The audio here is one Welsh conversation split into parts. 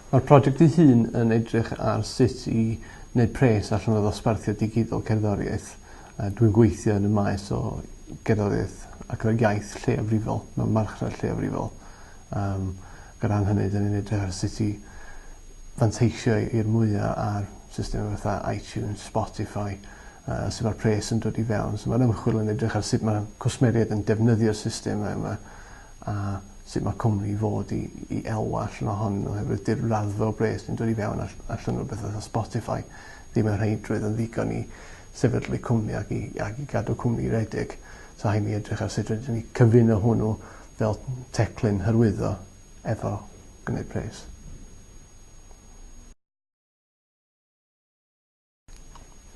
Mae'r prosiect ei hun yn edrych ar sut i wneud pres allan o ddosbarthiad digidol cerddoriaeth. Dwi'n gweithio yn y maes o gerddoriaeth ac o'r iaith lleiafrifol, mewn marchnad lleiafrifol. Um, o ran hynny, dyn ni'n edrych ar sut i fanteisio i'r mwyaf ar system fatha iTunes, Spotify, sut mae'r pres yn dod i fewn. So mae'r ymchwil yn edrych ar sut mae cwsmeriaid yn defnyddio'r system yma a sut mae cwmni i fod i i elwa allan ohonyn nhw oherwydd 'di'r raddfa o bres sy'n dod i fewn allan o rywbeth fatha Spotify ddim yn rheidrwydd yn ddigon i sefydlu cwmni ag i ag i gadw cwmni i redeg. So rhaid ni edrych ar sut rydyn ni cyfuno hwnnw fel teclyn hyrwyddo efo gwneud pres.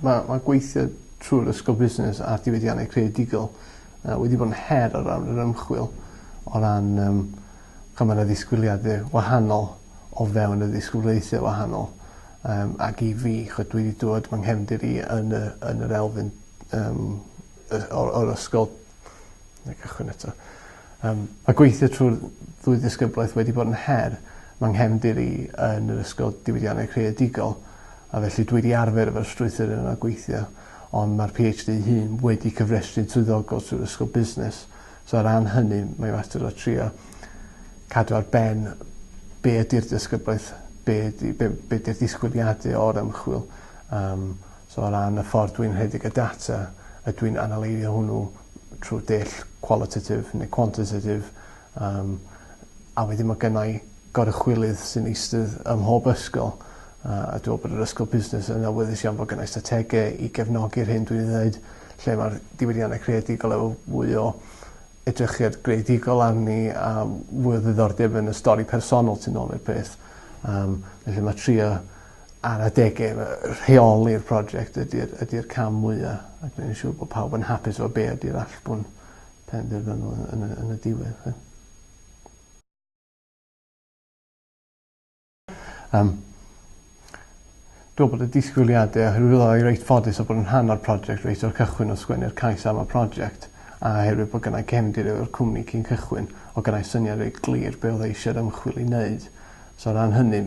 Mae ma' gweithio trwy'r Ysgol Busnes a'r diwydiannau creadigol yy wedi bod yn her o ran yr ymchwil o ran yym ch'mo' ma' 'na ddisgwyliade wahanol o fewn y ddisgyblaethe wahanol yym ag i fi ch'od dwi 'di dod ma'n nghefndir i yn y yn yr elfen yym yy o'r o'r ysgol 'nai cychwyn eto. Yym ma' gweithio trw'r ddwy ddisgyblaeth wedi bod yn her. Ma' nghefndir i yn yr ysgol diwydiannau creadigol a felly dwi 'di arfer efo'r strwythur yna o gweithio ond ma'r Pee Heitch Dee hun wedi cyfrestru'n swyddogol trwy'r ysgol busnes so o ran hynny mae mater o trio cadw ar ben be' ydi'r disgyblaeth be' ydi be' be' 'di'r disgwyliade o'r ymchwil yym So o ran y ffordd dwi'n rhedeg y data, ydw i'n analeiddio hwnnw trwy dull qualitative neu quantitative yym a wedyn ma' gynnai goruchwylydd sy'n eistedd ym mhob ysgol a dwi me'wl bod yr ysgol busnes yn awyddus iawn bod gynnai stratege i gefnogi'r hyn dwi'n ei ddeud lle ma'r diwydianne creadigol efo fwy o edrychiad greadigol arni a fwy o ddiddordeb yn y stori personol tu nôl i'r peth. Yym felly ma' trio ar adege rheoli'r project ydi'r ydi'r cam mwya a gwneud yn siŵr bod pawb yn hapus efo be' ydi'r allbwn penderfynol yn yn y yn y diwedd 'lly. Yym. Dwi me'wl bod y disgwyliade oherwydd odd 'i reit ffodus o bod yn rhan o'r project reit o'r cychwyn o sgwennu'r cais am y project a oherwydd bod gynnai cefndir efo'r cwmni cyn cychwyn o' gynnai syniad reit glir be' o'dd e isie'r ymchwil i neud. So o ran hynny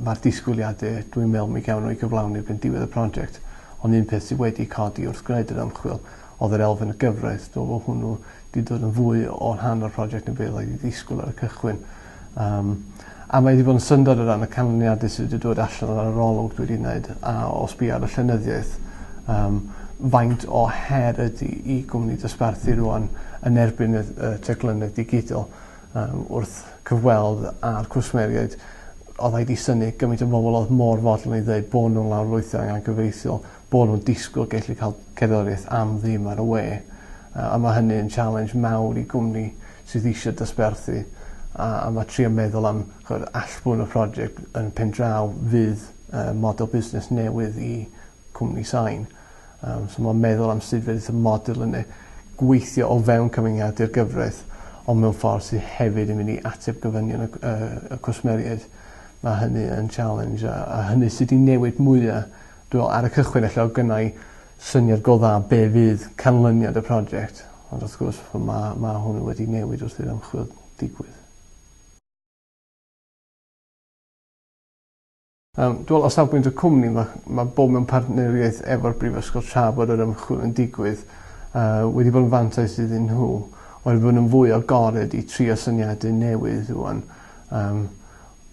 ma'r disgwyliade dwi'n me'wl mi gawn n'w i gyflawni erbyn diwedd y project ond un peth sy wedi codi wrth gwneud yr ymchwil o'dd yr elfen y gyfraith dwi me'wl bo' hwnnw 'di dod yn fwy o rhan o'r project na be' oedd i ddisgwyl ar y cychwyn. Yym a mae 'di bod yn syndod o ran y canlyniade sy wedi dod allan o'r arolwg dwi 'di neud a o sbio ar y llenyddiaeth yym faint o her ydi i gwmni dosbarthu rŵan yn erbyn y y teclynne digidol yym wrth cyfweld â'r cwsmeriaid odd rhaid i synnu gymaint o bobol o'dd mor fodlon i ddeud bo' nw'n lawrlwytho yn anghyfreithiol bo' nw'n disgwyl gellu ca'l cerddoriaeth am ddim ar y we. A ma' hynny yn challenge mawr i gwmni sydd eisiau dosbarthu a a ma' trio meddwl am ch'od allbwn y project yn pendraw fydd yy model busnes newydd i cwmni sain. Yym so ma'n meddwl am sut fydd y model yne gweithio o fewn cyfyngiade'r gyfraith ond mewn ffordd sydd hefyd yn mynd i ateb gofynion y yy y cwsmeriaid. Ma' hynny yn challenge a a hynny sy 'di newid mwya dwi me'wl ar y cychwyn ella o' gynnai syniad go dda be' fydd canlyniad y project ond wrth gwrs ma' ma' hwn wedi newid wrth i'r ymchwil digwydd. Yym dwi me'wl o safbwynt y cwmni ma' ma' bod mewn partneriaeth efo'r brifysgol tra bod yr ymchwil yn digwydd yy wedi bod yn fantais iddyn nhw oherwydd bo' nw'n fwy agored i trio syniade newydd rŵan yym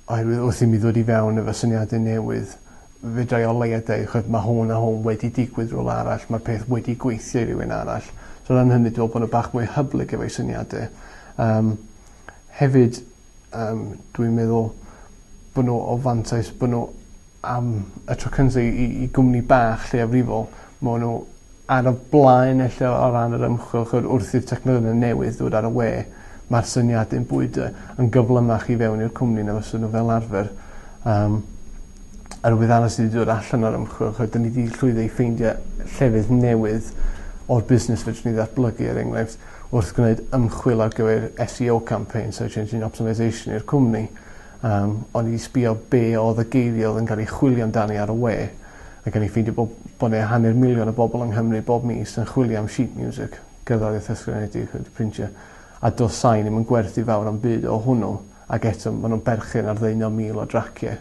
oherwydd wrth i mi ddod i fewn efo syniade newydd fedrai o leia deud ch'od ma' hwn a hwn wedi digwydd rywle arall ma'r peth wedi gweithio i rywun arall. So o ran hynny dwi me'wl bo' n'w bach mwy hyblyg efo'u syniade. Yym hefyd yym dwi'n meddwl bo' n'w o fantais bo' n'w am y tro cynta i i i gwmni bach lleiafrifol ma' n'w ar y blaen ella o ran yr ymchwil ch'od wrth i'r technoleg newydd ddod ar y we ma'r syniade'n bwydo yn gyflymach i fewn i'r cwmni na fysa n'w fel arfer. Yym a rwbeth arall sy 'di dod allan o'r ymchwil ch'od 'dyn ni 'di llwyddo i ffeindio llefydd newydd o'r busnes fedrwn ni ddatblygu er enghraifft wrth gwneud ymchwil ar gyfer Ess Ee Owe campaign search engine optimisation i'r cwmni yym o'n i 'di sbïo be' odd y geirie odd yn ga'l 'u chwilio amdani ar y we a gawn ni ffeindio bo' bo' 'ne hanner miliwn o bobol yng Nghymru bob mis yn chwilio am sheet music, gerddoriaeth ysgrifenedig wedi printio, a do'dd sain ddim yn gwerthu fawr o'm byd o hwnnw, ac eto ma' nw'n berchen ar ddeunaw mil o dracie.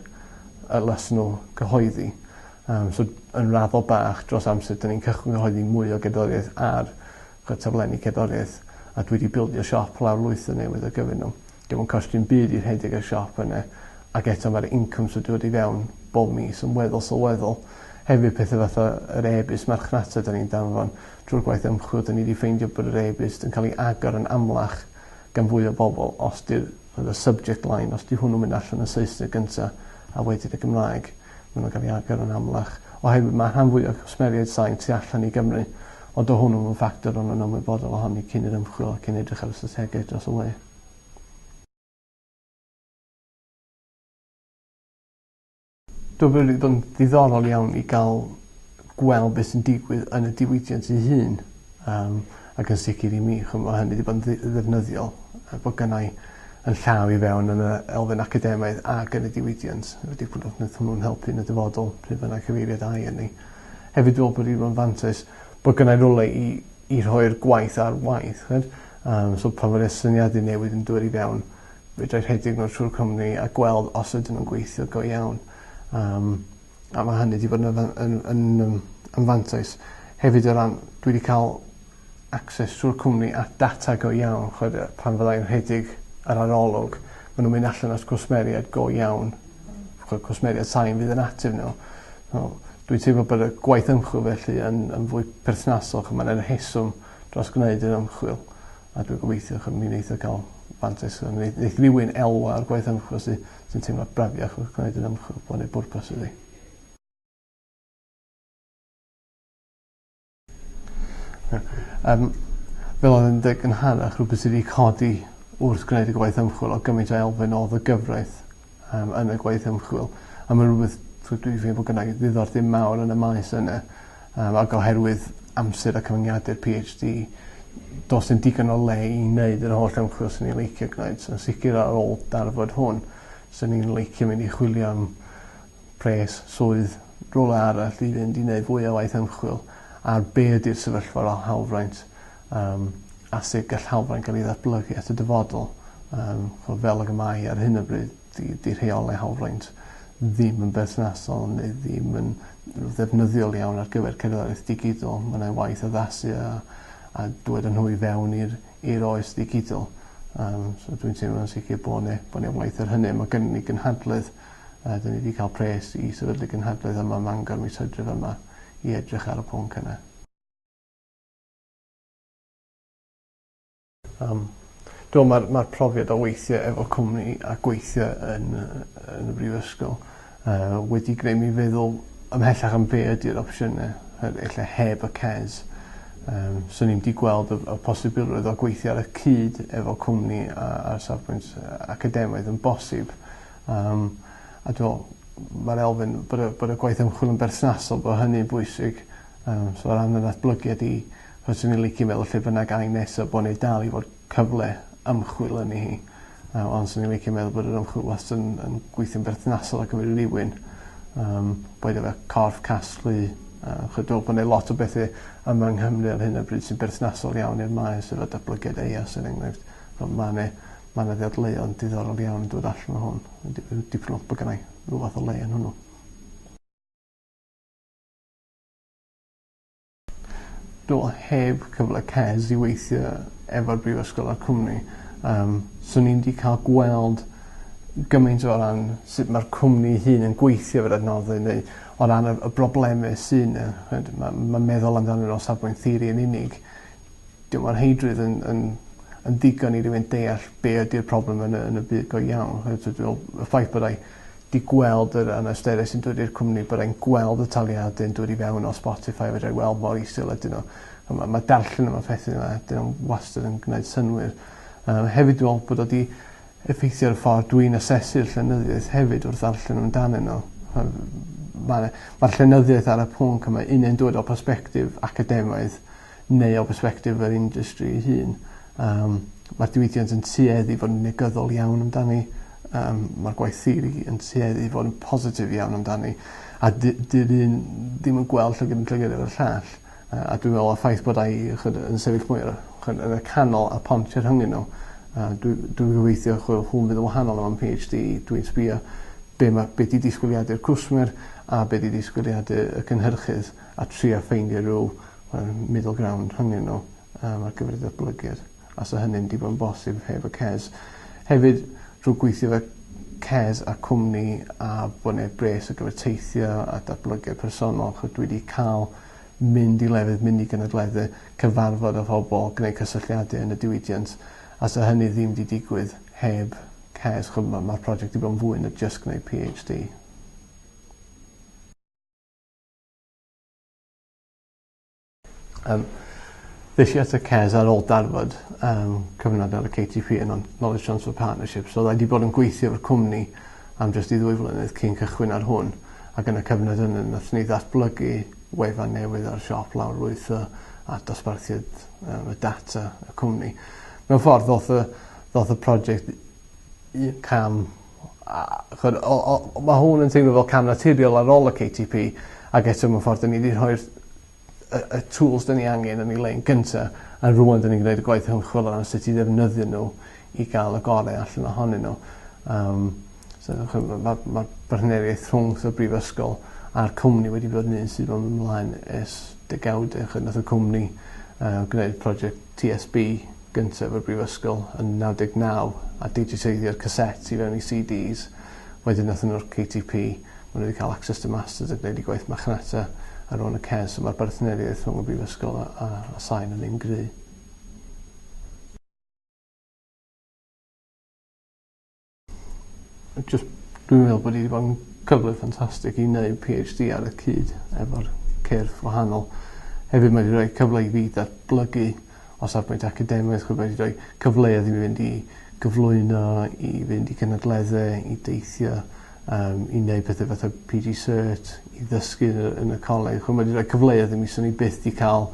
y lysen nhw gyhoeddi. So yn raddol bach dros amser 'dyn ni'n cychwyn gyhoeddi mwy o gerddoriaeth ar y taflenni cerddoriaeth a dwi 'di bildio siop lawrlwytho newydd ar gyfer n'w. 'Di o'm yn costio'm byd i rhedeg y siop yna ac eto ma'r incwm sy'n dod i fewn bob mis yn weddol sylweddol. Hefyd pethe fatha yr e-byst marchnata 'dan ni'n danfon drwy'r gwaith ymchwil 'dan ni 'di ffeindio bod yr e-byst yn ca'l 'i agor yn amlach gan fwy o bobol os 'di'r y subject line os 'di hwnnw'n mynd allan yn Saesneg gynta a wedyn y Gymraeg ma' nw'n ca'l 'u agor yn amlach oherwydd ma' rhan fwya o cwsmeriaid sain tu allan i Gymru ond do' hwnnw'm yn ffactor o'n nw'n ymwybodol ohoni cyn yr ymchwil a cyn edrych ar y strategaeth dros y we. Dwi me'wl bod o'n ddiddorol iawn i ga'l gweld beth sy'n digwydd yn y diwydiant ei hun yym ac yn sicir i mi ch'mo' ma' hynny 'di bod yn ddefnyddiol a bod gynnai 'yn llaw i fewn yn y elfen academaidd ag yn y diwydiant wedi bod yn neith hwnnw'n helpu yn y dyfodol pryd bynnag cyfeiriad â i ynny. Hefyd dwi me'wl bod 'di bod yn fantais bod gynnai rywle i i rhoi'r gwaith ar waith ch'mod? Yym so pan fo 'ne syniade newydd yn dod i fewn fedrai rhedeg n'w trw'r cwmni a gweld os ydyn nw'n gweithio go iawn. Yym a ma' hynny 'di bod yn yf- yn yn yym yn fantais. Hefyd o ran dwi 'di ca'l access trw'r cwmni at data go iawn ch'od pan fyddai'n rhedeg yr arolwg ma' nw'n mynd allan at cwsmeriaid go iawn. Ch'od cwsmeriaid sain fydd yn ateb n'w. So dwi'n teimlo bod y gwaith ymchwil felly yn yn fwy perthnasol ch'mo' ma' 'na rheswm dros gwneud yr ymchwil. A dwi'n gobeithio ch'mo' mi neith o ga'l fantais a neith neith rywun elwa o'r gwaith ymchwil sy sy'n teimlo brafiach wrth gwneud yr ymchwil bo' 'ne bwrpas iddi. Ie. Yym fel o'n i'n deud gynharach rwbeth sy 'di codi wrth gwneud y gwaith ymchwil o' gymaint o elfen o'dd y gyfraith yym yn y gwaith ymchwil a ma' rwbeth t'od dwi ffeindio bod gynnai ddiddordeb mawr yn y maes yna yym ag oherwydd amser a cyfyngiade'r Pee Haitch Dee do's dim digon o le i neud yr holl ymchwil swn i'n licio gneud so yn sicir ar ôl darfod hwn swn i'n licio mynd i chwilio am pres, swydd, rywle arall i fynd i neud fwy o waith ymchwil ar be' ydi'r sefyllfa o ran hawlfraint yym a sut gall hawlfraint ga'l 'i ddatblygu at y dyfodol yym ch'mo' fel ag y mae ar hyn o bryd 'di 'di rheole hawlfraint ddim yn berthnasol neu ddim yn ddefnyddiol iawn ar gyfer cerddoriaeth digidol. Ma' 'na waith addasu a a dwed â nhw i fewn i'r i'r oes ddigidol. Yym so dwi'n teimlo'n sicir bo' 'ne bo' 'ne waith ar hynny a ma' gynnon ni gynhadledd yy 'dyn ni 'di ca'l pres i sefydlu gynhadledd yma ym Mangor mis Hydref yma i edrych ar y pwnc yna. Yym dwi me'wl ma'r ma'r profiad o weithio efo cwmni a gweithio yn yy yn y brifysgol yy wedi gneu' mi feddwl ymhellach am be' ydi'r opsiyne ella heb y CES. Swn i'm 'di gweld y y posibilrwydd o gweithio ar y cyd efo cwmni a ar safbwynt academaidd yn bosib. Yym a dwi me'wl ma'r elfen bod y bod y gwaith ymchwil yn berthnasol bo' hynny'n bwysig. So o ran y ddatblygiad i fyswn i'n licio meddwl lle bynnag ai nesa bo' ni dal i fod cyfle ymchwil yn hi. Ond swn i'n licio meddwl bod yr ymchwil wastad yn yn gweithio'n berthnasol ar gyfer rywun. Boed o fel corff casglu ch'od dwi me'wl bo' 'ne lot o bethe yma yng Nghymru ar hyn o bryd sy'n berthnasol iawn i'r maes efo datblygiad Ay Ess er enghraifft. Fel ma' 'ne ma' 'na ddadleuon diddorol iawn yn dod allan o hwn. Yn dipyn o bo' gynnai ryw fath o le yn hwnnw. Dwi heb cyfle ces i weithio efo'r brifysgol a'r cwmni yym swn i'm 'di ca'l gweld gymaint o ran sut ma'r cwmni 'i hun yn gweithio efo'r adnodde neu o ran y y brobleme sy 'na ch'od ma' ma' meddwl amdanyn n'w o safbwynt theori yn unig 'di o'm o rheidrwydd yn yn yn ddigon i rywun deall be' ydi'r problem yn y yn y byd go iawn. Oherwydd dwi me'wl y ffaith byddai 'di gweld yr anawstere sy'n dod i'r cwmni byddai'n gweld y taliade'n dod i fewn o Spotify fedrai weld mor isel ydyn n'w. A ma' ma' darllen am y pethe 'ma 'dyn nw'm wastad yn gneud synnwyr. Hefyd dwi me'wl bod o 'di effeithio ar y ffordd dwi'n asesu'r llenyddiaeth hefyd wrth ddarllen amdanyn n'w. Ma' 'ne ma'r llenyddiaeth ar y pwnc yma un yn dod o persbectif academaidd neu o bersbectif yr industry ei hun. Yym ma'r diwydiant yn tueddu i fod yn negyddol iawn amdani. Yym ma'r gwaith theori yn tueddu i fod yn positif iawn amdani. A 'di'r un ddim yn gweld llygad yn llygad efo'r llall. A dwi me'wl y ffaith bod ai ch'od yn sefyll mwy ar y ch'od yn y canol a pontio rhyngyn n'w dwi dwi'n gobeithio ch'o' hwn fydd yn wahanol efo'n Pee Haitch Dee dwi'n sbio be ma' be' 'di disgwyliade'r cwsmer a be' 'di disgwyliade y cynhyrchydd a trio ffeindio rw middle ground rhwngyn n'w ar gyfer y datblygiad. A sa hynny'n 'di bod yn bosib heb y CES. Hefyd drw gweithio efo CES a cwmni a bo' 'ne bres ar gyfer teithio a datblygiad personol achos dwi 'di ca'l mynd i lefydd mynd i gynadledde cyfarfod â phobol gneud cysylltiade yn y diwydiant a sa hynny ddim 'di digwydd heb CES ch'mo' ma' ma'r project 'di bod yn fwy na jyst gneud Pee Heitch Dee. Ddes i at y CES ar ôl darfod cyfnod ar y KTP yn Knowledge Transfer Partnership so oddai 'di bod yn gweithio efo'r cwmni am jyst i ddwy flynedd cyn cychwyn ar hwn ac yn y cyfnod yna nathon ni ddatblygu wefan newydd ar siop lawrlwytho a dosbarthiad yym y data y cwmni. Mewn ffordd ddoth y ddoth y project un cam a ch'od o- o- ma' hwn yn teimlo fel cam naturiol ar ôl y KTP ag eto mewn ffordd 'dyn ni 'di rhoi'r y tools 'dyn ni angen yn 'u le yn gynta a rŵan 'dyn ni'n gneud y gwaith ymchwil o ran sut i ddefnyddio n'w i ga'l y gore allan ohonyn n'w. Yym so ch'mo' ma' ma' ma'r bartneriaeth rhwngth y brifysgol a'r cwmni wedi bod yn un sydd fod ymlaen ers degawde ch'od nath y cwmni gneud project Tee Ess Bee gynta efo'r brifysgol yn 99 a digiteiddio'r cassettes i fewn i See Dees. Wedyn nathon nw'r Kay Tee Pee ma' n'w wedi ca'l access to masters a gneud 'u gwaith marchnata ar ôl y ces so ma'r bartneriaeth rhwng y brifysgol a a a Sain yn un gry. Jyst dwi'n meddwl bod 'i 'di bod yn cyfle ffantastig i neud Pee Heitch Dee ar y cyd efo'r cyrff wahanol. Hefyd mae 'di roi cyfle i fi datblygu o safbwynt academaidd ch'od mae 'di roi cyfleoedd i fi fynd i gyflwyno i fynd i cynadledde i deithio yym i neud pethe fatha Pee Gee Cert i ddysgu yn y yn y coleg ch'mo' ma' 'di roi cyfleoedd i mi swn i byth 'di ca'l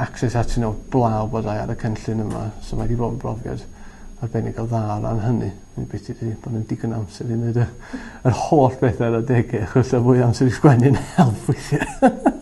access atyn n'w blaw bod ai ar y cynllun yma so mae 'di bod yn brofiad arbennig o dda o ran hynny. Dwi byth 'di deud bo' 'na digon o amser i neud y yr holl bethe ar adege achos 'sa fwy o amser i sgwennu'n help weithie.